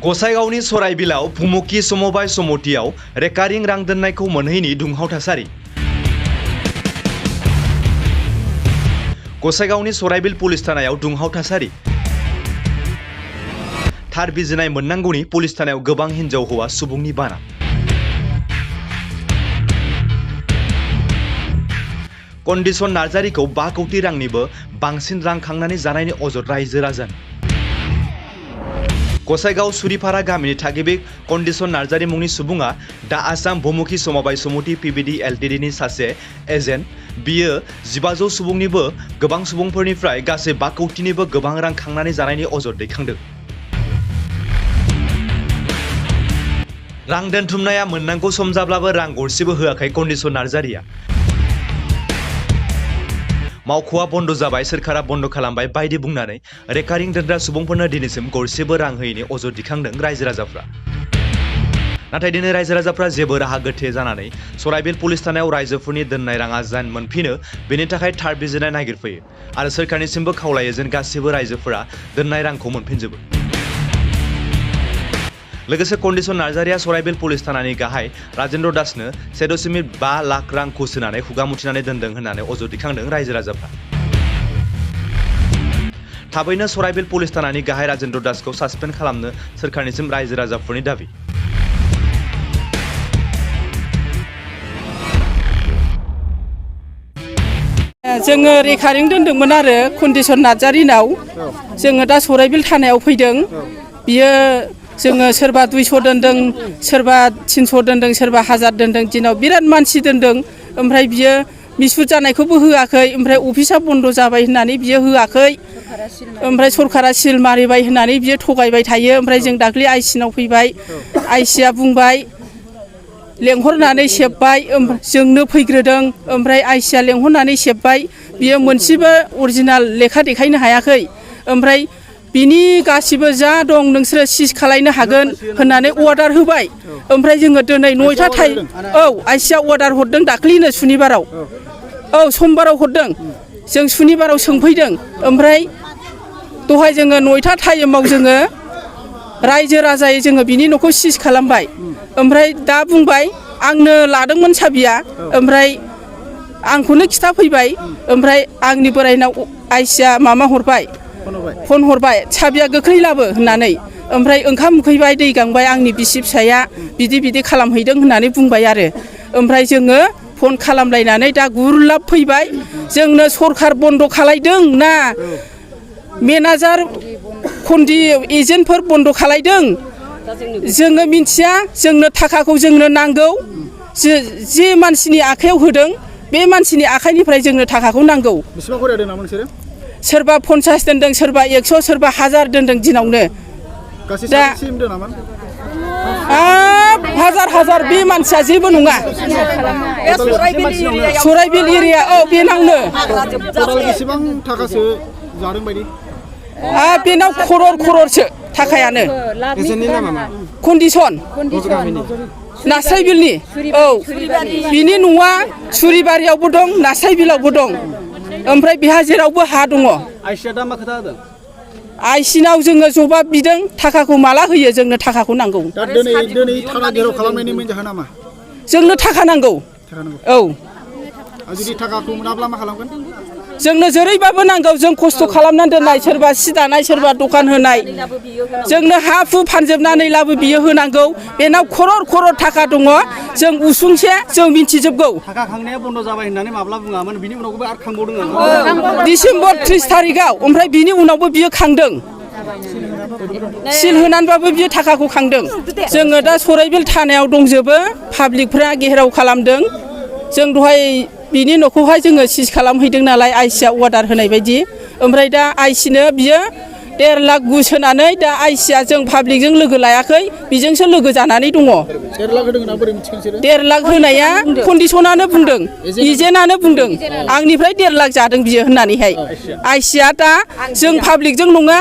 गसाइगावनि सराइबिलाव भुमुखि समबाय समतियाव recurring रां दोननायखौ मोनहैनि दुंहाव थासारि। गसाइगावनि सराइबिल पुलिस थानायाव दुंहाव थासारि। थार बिजिरनाय मोननांगौनि पुलिस थानायाव गोबां हिनजाव हौवा सुबुंनि बाना। कन्डिसन नार्जारिखौ 5 कौटि रांनिबो बांसिन रां खांनानै जानायनि अजद रायजो राजानि। गसाइगाव सुरिपारा गामिनि थागिबि कन्डिसन नार्जारि मुंनि सुबुङा दा आसाम भुमुखि समबाय समति पिबिडि एलटिडिनि सासे एजेन्ट। बियो 1500 सुबुंनिबो गोबां सुबुंफोरनिफ्राय गासै 5 कौटिनिबो गोबां रां खांनानै जानायनि अजद दैखांदों। रां दोनथुमनाया मोननांगौ सम जाब्लाबो रां गरसेबो होआखै कन्डिसन नार्जारिया। मावख'आ बन्द जाबाय, सोरखारा बन्द खालामबाय बायदि बुंनानै रेकारिं दोनग्रा सुबुंफोरनो दिनैसिम गरसेबो रां होयैनि अजद दिखांदों रायजो राजाफ्रा। नाथाय दिनै रायजो राजाफ्रा जेबो राहा गोथे जानानै सराइबिल पुलिस थानायाव रायजोफोरनि दोननाय राङा जेन मोनफिनो बेनि थाखाय थार बिजिरनाय नागिरफैयो आरो सोरखारनिसिमबो खावलायो जेन गासिबो रायजोफोरा दोननाय रांखौ मोनफिनजोबो। लोगोसे कन्डिसन नार्जारिया सराइबिल पुलिस थानानि गाहाय राजेन्द्र दासनो 1.5 लाख रां घुस होनानै खुगा मुथिनानै दोनदों होननानै अजद दिखांदों रायजो राजाफ्रा। थाबैनो सराइबिल पुलिस थानानि गाहाय राजेन्द्र दासखौ सासपेन्ड खालामनो सोरखारनिसिम रायजो राजाफोरनि दाबि। जोङो रेकारिं दोनदोंमोन आरो कन्डिसन नार्जारिनाव। जोङो दा सराइबिल थानायाव फैदों। बियो जोङो सोरबा 200 दोनदों, सोरबा 300 दोनदों, सोरबा 1000 दोनदों। दिनाव बिराद मानसि दोनदों। ओमफ्राय बियो मिसुत जानायखौबो होआखै। ओमफ्राय अफिसा बन्द जाबाय होननानै बियो होआखै। ओमफ्राय सरकारा सिल मारिबाय होननानै बियो थगायबाय थायो। ओमफ्राय जों दाख्लै आइसिनाव फैबाय। आइसिया बुंबाय लेंहरनानै सेबबाय, जोंनो फैग्रोदों। ओमफ्राय आइसिया लेंहरनानै सेबबाय। बियो मोनसेबो अरिजिनाल लेखा देखायनो हायाखै। ओमफ्राय बिनि गासिबो जा दं नोंसोरो सिज खालायनो हागोन होननानै अर्डार होबाय। ओमफ्राय जोङो दिनै 9टा औ आइसिया अर्डार हरदों दाख्लैनो सुनिबाराव। औ समबाराव हरदों। जों सुनिबाराव सोंफैदों। ओमफ्राय दहाय जोङो 9टा टाइमाव जोङो रायजो राजायै जोङो बिनि न'खौ सिज खालामबाय। ओमफ्राय दा बुंबाय आंनो लादोंमोन साबिया। ओमफ्राय आंखौनो खिथाफैबाय। ओमफ्राय आंनि बोरायनाव आइसिया मामा हरबाय, फन हरबाय साबिया गोख्रै लाबो होननानै। ओमफ्राय ओंखाम उखैबाय, दै गांबाय, आंनि बिसि फिसाया बिदि खालामहैदों होननानै बुंबाय आरो। ओमफ्राय जोङो फन खालामलायनानै दा गुरलाब फैबाय। जोंनो सरखार बन्द खालायदों ना मेनेजार कन्डि एजेन्टफोर बन्द खालायदों जोङो मिथिया। जोंनो थाखाखौ जोंनो नांगौ। जे मानसिनि आखायाव होदों बे मानसिनि आखाइनिफ्राय जोंनो थाखाखौ नांगौ। बेसेबां खरि दोननाय नोंसोरो? सोरबा 50 दोनदों, सोरबा 100, सोरबा 1000 दोनदों दिनावनो। दा 1000 बे मानसिया जेबो नङा। सराइबिल एरिया औ बेनावनो। बेसेबां थाखासो जादों बायदि? बेनाव खररसो थाखायानो। कन्डिसन नास्राइबिलनि। औ बिनि न'आ सुरिबारियावबो दं, नास्राइबिलावबो दं। ओमफ्राय बेहा जेरावबो हा दङ। आइसिया दा मा खोथा होदों? आइसिनाव जोङो जबाब बिदों थाखाखौ माला होयो, जोंनो थाखाखौ नांगौ। दा दिनै थाना गेराव खालामनायनि मेन जाहोना मा? जोंनो थाखा नांगौ। औ जुदि थाखाखौ मोनाब्ला मा खालामगोन? जोंनो जेरैबाबो नांगौ। जों खस्थ खालामनानै दोननाय, सोरबा सि दानाय, सोरबा दखान होनाय, जोंनो हा हु फानजोबनानैब्लाबो बियो होनांगौ। बेनाव खरर थाखा दङ। जों उसुंसे जों मिथिजोबगौ। थाखा खांनाया बन्द जाबाय होननानै माब्ला बुङामोन? बिनि उनावबो आरो खांबावदों डिसेम्बर 30 थारिखआव। ओमफ्राय बिनि उनावबो बियो खांदों। सिल होनानैबाबो बियो थाखाखौ खांदों। जोङो दा सराइबिल थानायाव दंजोबो। पाब्लिकफ्रा घेराव खालामदों। जों दहाय बिनि न'खौहाय जोङो सिज खालामहैदों नालाय आइसिया अर्डार होनाय बायदि। ओमफ्राय दा आइसिनो बियो 1.5 लाख घुस होनानै दा आइसिया जों पाब्लिकजों लोगो लायाखै बिजोंसो लोगो जानानै दङ। 1.5 लाख होदों ना बोरै मिथिगोन नोंसोरो? 1.5 लाख होनाया कन्डिसनानो बुंदों, एजेन्टआनो बुंदों आंनिफ्राय 1.5 लाख जादों बियो होननानैहाय। आइसिया दा जों पाब्लिकजों नङा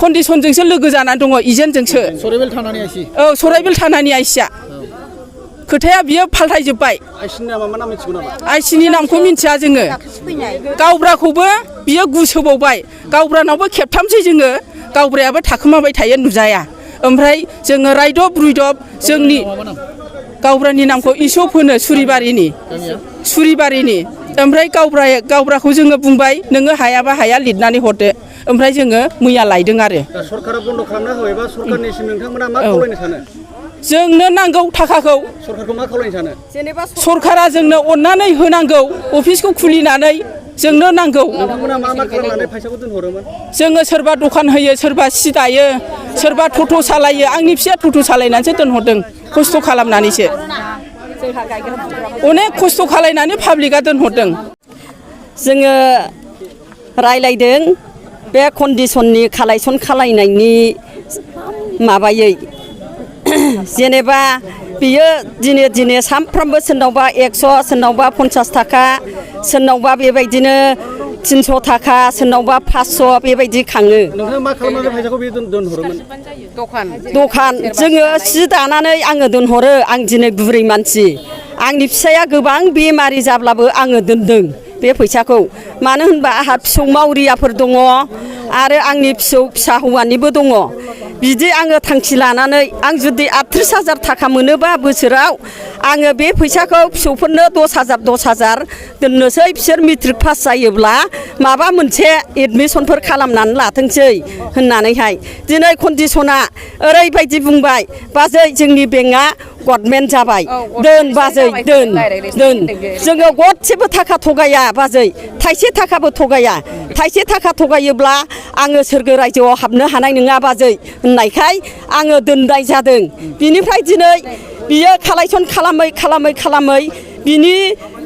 कन्डिसनजोंसो लोगो जानानै दङ, एजेन्टजोंसो। सराइबिल थानानि आइसि? औ सराइबिल थानानि आइसिया। खोथाया बियो फाल्थायजोब्बाय। आइसिनि नामा मा नाम मिथिगौ नामा? आइसिनि नामखौ मिथिया जोङो। गावब्राखौबो बियो घुस होबावबाय, गावब्रानावबो खेबथामसै जोङो, गावब्रायाबो थाखोमाबाय थायो नुजाया। ओमफ्राय जोङो रायदब रुइदब जोंनि गावब्रानि नामखौ इसप होनो सुरिबारिनि। ओमफ्राय गावब्राखौ जोङो बुंबाय नोङो हायाबा हाया लिरनानै हरदो। ओमफ्राय जोङो मैया लायदों आरो। सरकारा बन्द' खालामना होबायबा सरकारनिसिम नोंथांमोना मा खावलायनो सानो? जोंनो नांगौ थाखाखौ। सरकारखौ मा खावलायनो सानो? जेनेबा सरकारा जोंनो अननानै होनांगौ, अफिसखौ खुलिनानै जोंनो नांगौ। नोंथांमोना मा मा खालामनानै फैसाखौ दोनहरोमोन? जोङो सोरबा दखान होयो, सोरबा सि दायो, सोरबा टट' सालायो। आंनि फिसाया टट' सालायनानैसो दोनहरदों, खस्थ' खालामनानैसो। अनेक खस्थ' खालायनानै पाब्लिकआ दोनहरदों। जोङो रायलायदों बे कन्डिसननि कालेक्सन खालायनायनि माबायै जेनेबा बियो दिने सानफ्रामबो सोरनावबा 100, सोरनावबा 50 थाखा, सोरनावबा बेबायदिनो 300 थाखा, सोरनावबा 500 बेबायदि खाङो। नोंथाङा मा खालामनानै फैसाखौ बे दोनहरोमोन? दखान जोङो सि दानानै आङो दोनहरो। आं दिनै बुरै मानसि, आंनि फिसाया गोबां बेमारि जाब्लाबो आङो दोनदों बे फैसाखौ। मानो होनबा आंहा फिसौ मावरियाफोर दङ आरो आंनि फिसा हौवानिबो दङ। बिदि आङो थांखि लानानै आं जुदि 38,000 थाखा मोनोबा बोसोराव, आङो बे फैसाखौ फिसौफोरनो 10,000 दोननोसै। बिसोर मेट्रिक पास जायोब्ला माबा मोनसे एडमिसनफोर खालामनानै लाथोंसै होननानैहाय। दिनै कन्डिसना ओरैबायदि बुंबाय, बाजै जोंनि बेंकआ गभर्नमेन्ट जाबाय, दोन बाजै दोन। जोङो गदसेबो थाखा थगाया बाजै, थाइसे थाखाबो थगाया। थाइसे थाखा थगायोब्ला आङो सोरगो रायजोआव हाबनो हानाय नङा बाजै होननायखाय आङो दोननाय जादों। बिनिफ्राय दिनै बियो कालेक्सन खालामै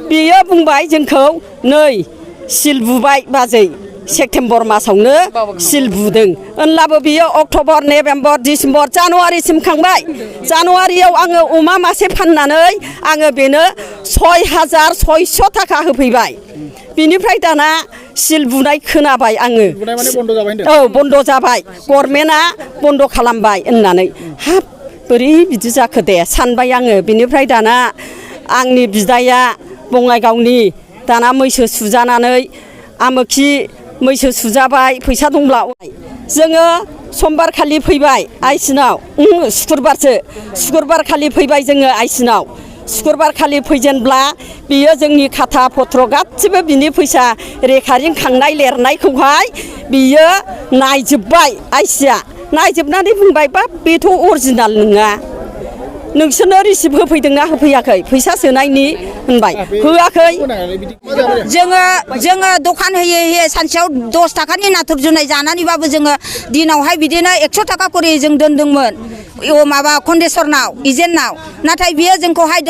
बियो बुंबाय जोंखौ नै सिल बुबाय बाजै, सेप्तेम्बर मासावनो सिल बुदों। होनब्लाबो बियो अक्ट'बर, नभेम्बर, डिसेम्बर, जानुवारिसिम खांबाय। जानुवारियाव आङो अमा मासे फाननानै आङो बेनो 6,600 थाखा होफैबाय। बिनिफ्राय दाना सिल बुनाय खोनाबाय आङो। औ बन्द' जाबाय, गभर्नमेन्टआ बन्द' खालामबाय होननानै। हाब बोरै बिदि जाखो दे सानबाय आङो। बिनिफ्राय दाना आंनि बिदाया बङाइगावनि, दाना मैसो सुजानानै आमोखि मैसो सुजाबाय, फैसा दंब्ला। जोङो समबार खालि फैबाय आइसिनाव, सुक्रुबार खालि फैबाय जोङो आइसिनाव। सुक्रुबार खालि फैजेनब्ला बियो जोंनि खाथा पत्र गासिबो बिनि फैसा रेकारिं खांनाय लिरनायखौहाय बियो नायजोब्बाय। आइसिया नायजोबनानै बुंबाय, बाब बेथ' अरिजिनाल नङा, नोंसोरनो रिसिप्ट होफैदोंना होफैयाखै फैसा सोनायनि होनबाय। होआखै। जोङो दखान होयै सानसेयाव 10 थाखानि नाथुर जुनाय जानानैबाबो जोङो दिनावहाय बिदिनो 100 थाखा करि जों दोनदोंमोन माबा कन्डेसरनाव, एजेन्टनाव। नाथाय बियो जोंखौहाय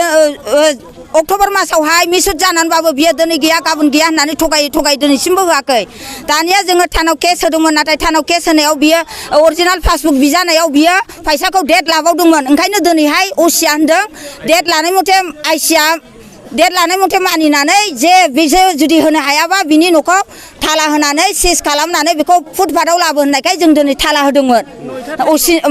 अक्ट'बर मासावहाय मिसुट जानानैबाबो बियो दिनै गैया गाबोन गैया होननानै थगायै दिनैसिमबो होआखै। दानिया जोङो थानाव केस होदोंमोन, नाथाय थानाव केस होनायाव बियो अरिजिनाल पासबुक बिजानायाव बियो फैसाखौ डेट लाबावदोंमोन। ओंखायनो दिनैहाय असिया होनदों डेट लानाय मथे आइसिया डेट लानाय मथे मानिनानै जे बिसोर जुदि होनो हायाबा बिनि न'खौ थाला होनानै सिज खालामनानै बेखौ फुटपाथाव लाबो होननायखाय जों दिनै थाला होदोंमोन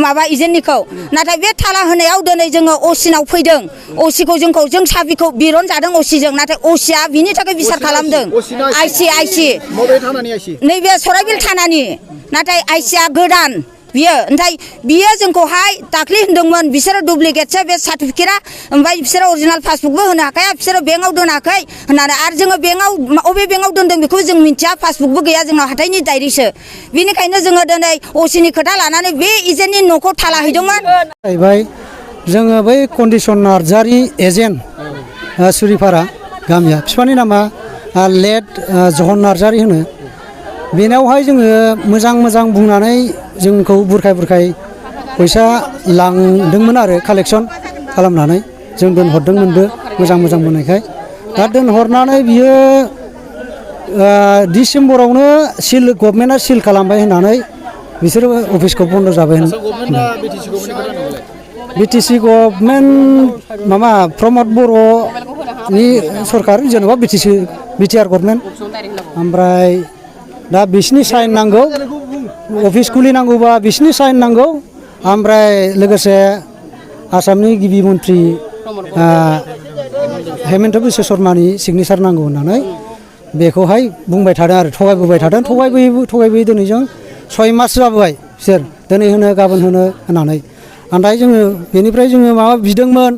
माबा एजेन्टनिखौ। नाथाय बे थाला होनायाव दिनै जोङो असिनाव फैदों। असिखौ जों साबिखौ बिरन जादों असिजों, नाथाय असिया बिनि थाखाय बिसार खालामदों। आइसि नैबे सराइबिल थानानि, नाथाय आइसिया गोदान बियो। ओमफ्राय बियो जोंखौहाय दाख्लै होनदोंमोन बिसोरो डुप्लिकेटसो बे सार्टिफिकेटआ, ओमफ्राय बिसोरो अरिजिनाल पासबुकबो होनो हाखाया, बिसोरो बेंकआव दोनाखै होननानै। आरो जोङो बेंकआव अबे बेंकआव दोनदों बेखौ जों मिथिया, पासबुकबो गैया जोंनाव, हाथाइनि डायरिसो। बिनिखायनो जोङो दिनै असिनि खोथा लानानै बे एजेन्टनि न'खौ थाला हैदोंमोन। जोङो बै कन्डिसन नार्जारि एजेन्ट सुरिपारा गामिया, बिफानि नामा लेट जहन नार्जारि होनो। बेनावहाय जोङो मोजां बुंनानै जोंखौ बुरखाय फैसा लांदोंमोन आरो कालेक्सन खालामनानै जों दोनहरदोंमोनबो मोजां मोननायखाय। दा दोनहरनानै बियो डिसेम्बरावनो गभर्नमेन्टआ सिल खालामबाय होननानै बिसोरो अफिसखौ बन्द' जाबाय होनो बिटिसि गभर्नमेन्ट माबा प्रमद बर'नि सरकार जेनेबा बिटिआर गभर्नमेन्ट ओमफ्राय दा बिसिनि साइन नांगौ अफिस खुलिनांगौबा बिसिनि साइन नांगौ ओमफ्राय लोगोसे आसामनि गिबि मन्थ्रि हेमन्त बिश्व शर्मानि सिगनेचार नांगौ होननानै बेखौहाय बुंबाय थादों आरो थगायबोबाय थादों थगायबोयै दिनै जों 6 मास जाबाय बिसोर दिनै होनो गाबोन होनो होननानै ओमफ्राय जोङो बेनिफ्राय जोङो माबा बिदोंमोन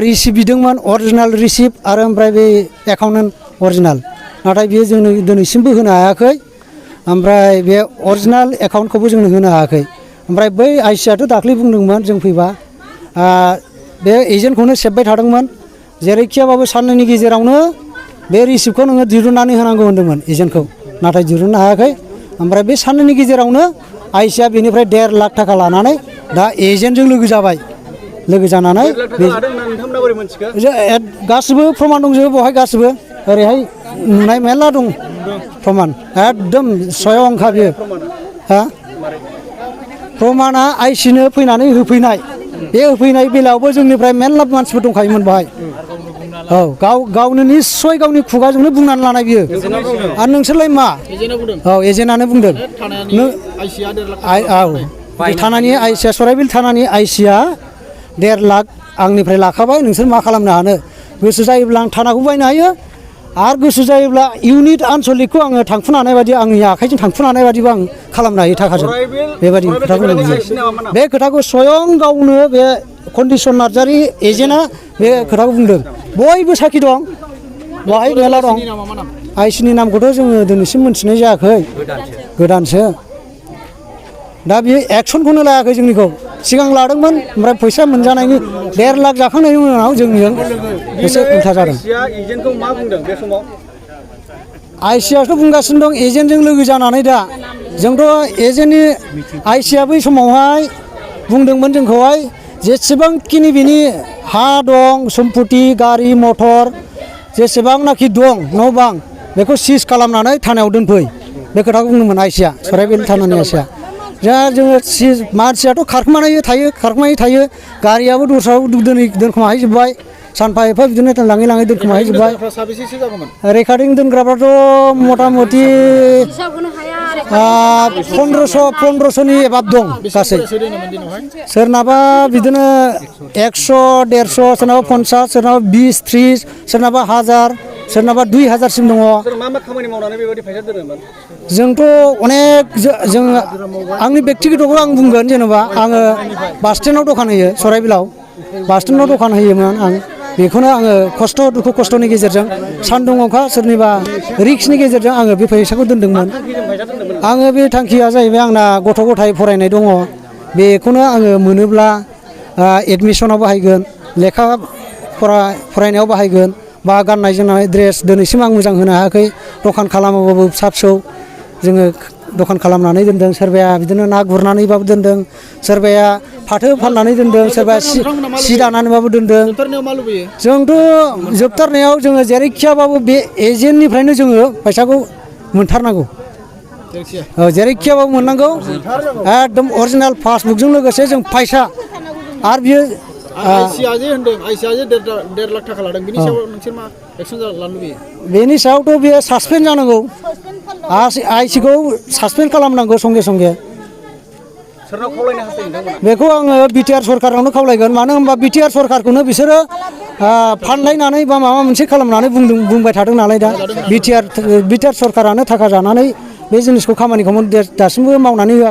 रिसिप्ट बिदोंमोन अरिजिनाल रिसिप्ट आरो ओमफ्राय बे एकाउन्टेन्ट अरिजिनाल नाथाय बेयो जोंनो दिनैसिमबो होनो हायाखै ओमफ्राय बे अरिजिनाल एकाउन्टखौबो जोंनो होनो हायाखै ओमफ्राय बै आइसिआथ' दाख्लै बुंदोंमोन जों फैबा बे एजेन्टखौनो सेबबाय थादोंमोन जेरैखियाबाबो साननैनि गेजेरावनो बे रिसिप्टखौ नोङो दिरुननानै होनांगौ होन्दोंमोन एजेन्टखौ नाथाय दिरुननो हायाखै ओमफ्राय बे साननैनि गेजेरावनो आइसिआ बेनिफ्राय 1.5 लाख थाखा लानानै दा एजेन्टजों लोगो जाबाय लोगो जानानै गासिबो प्रमान दंजोबो बेवहाय गासिबो ओरैहाय नुनाय मेरला दं प्रमान एकदम स्वयंखा बियो हा प्रमाना आइसिनो फैनानै होफैनाय बे होफैनाय बेलायावबो जोंनिफ्राय मेरला मानसिफोर दंखायोमोन बेवहाय औ गावनो निस्सय गावनि खुगाजोंनो बुंनानै लानाय बियो आरो नोंसोरलाय मा औ एजेन्टआनो बुंदों औ थानानि आइसिआ सराइबिल थानानि आइसिआ 1.5 लाख आंनिफ्राय लाखाबाय नोंसोर मा खालामनो हानो गोसो जायोब्ला आं थानाखौ बायनो हायो आरो गोसो जायोब्ला इउनिट आनसलिकखौ आङो थांफुनो हानाय बायदि आंनि आखाइजों थांफुनो हानाय बायदिबो आं खालामनो हायो थाखाजों बेबायदि खोथा बुंदों बे खोथाखौ स्वयं गावनो बे कन्दिसन नार्जारि एजेन्टआ बे खोथाखौ बुंदों बयबो साखि दं बेवहाय मेरला दं आइसिनि नामखौथ' जोङो दिनैसिम मोनथिनाय जायाखै गोदानसो दा बियो एक्सनखौनो लायाखै जोंनिखौ सिगां लादोंमोन ओमफ्राय फैसा मोनजानायनि 1.5 लाख जाखांनायनि उनाव जोंनिजों एसे उल्था जादों आइसिआथ' बुंगासिनो दं एजेन्टजों लोगो जानानै दा जोंथ' एजेन्टनि आइसिआ बै समावहाय बुंदोंमोन जोंखौहाय जेसेबांखिनि बिनि हा दं सम्पति गारि मटर जेसेबांनाखि दं न' बां बेखौ सिज खालामनानै थानायाव दोनफै बे खोथाखौ बुंदोंमोन आइसिआ सराइबिल थानानि आइसिआ दा जोङो मानसियाथ' खारखोमानाय थायो गारियाबो दस्रायाव दिनै दोनखोमाहैजोब्बाय सानफा एफा बिदिनो लाङै दोनखोमाहैजोब्बाय रेकर्डिं दोनग्राफ्राथ' मथा मथि 1500नि एबाब दं गासै सोरनाबा बिदिनो 100-150 सोरनाबा 50 सोरनाबा 20-30 सोरनाबा 1000 सोरनाबा 2000सिम दङ जोंथ' अनेक जों आंनि बेक्तिगतखौ आं बुंगोन जेनेबा आङो बास स्टेन्डआव दखान होयो सराइबिलाव बास स्टेन्डआव दखान होयोमोन आं बेखौनो आङो दुखु खस्थ'नि गेजेरजों सान्दुं अखा सोरनिबा रिक्सनि गेजेरजों आङो बे फैसाखौ दोनदोंमोन आङो बे थांखिया जाहैबाय आंना गथ' गथाय फरायनाय दङ बेखौनो आङो मोनोब्ला एडमिसनाव बाहायगोन लेखा फरायनायाव बाहायगोन बा गाननाय जोमनाय ड्रेस दिनैसिम आं मोजां होनो हायाखै दखान खालामाबाबो फिसा फिसौ जोङो दखान खालामनानै दोनदों सोरबाया बिदिनो ना गुरनानैबाबो दोनदों सोरबाया फाथो फाननानै दोनदों सोरबाया सि दानानैबाबो दोनदों जोंथ' जोबथारनायाव जोङो जेरैखियाबाबो बे एजेन्टनिफ्रायनो जोङो फैसाखौ मोनथारनांगौ जेरैखियाबाबो मोननांगौ एकदम अरिजिनाल पासबुकजों लोगोसे जों फैसा आरो बियो आइसिआ जे होनदों आइसिआ जे 1.5 लाख थाखा लादों बिनि सायाव नोंसोर मा एक्सन लानो लुबैयो बेनि सायावथ' बेयो सासपेन्ड जानांगौ आइसिखौ सासपेन्ड खालामनांगौ संगे सोरनाव खावलायनो हास्थायो नोंथांमोना बेखौ आङो बिटिआर सरखारावनो खावलायगोन मानो होनबा बिटिआर सरखारखौनो बिसोरो फानलायनानै बा माबा मोनसे खालामनानै बुंबाय थादों नालाय दा बिटिआर सरखारानो थाखा जानानै बे जिनिसखौ खामानिखौ दासिमबो मावनानै होआखै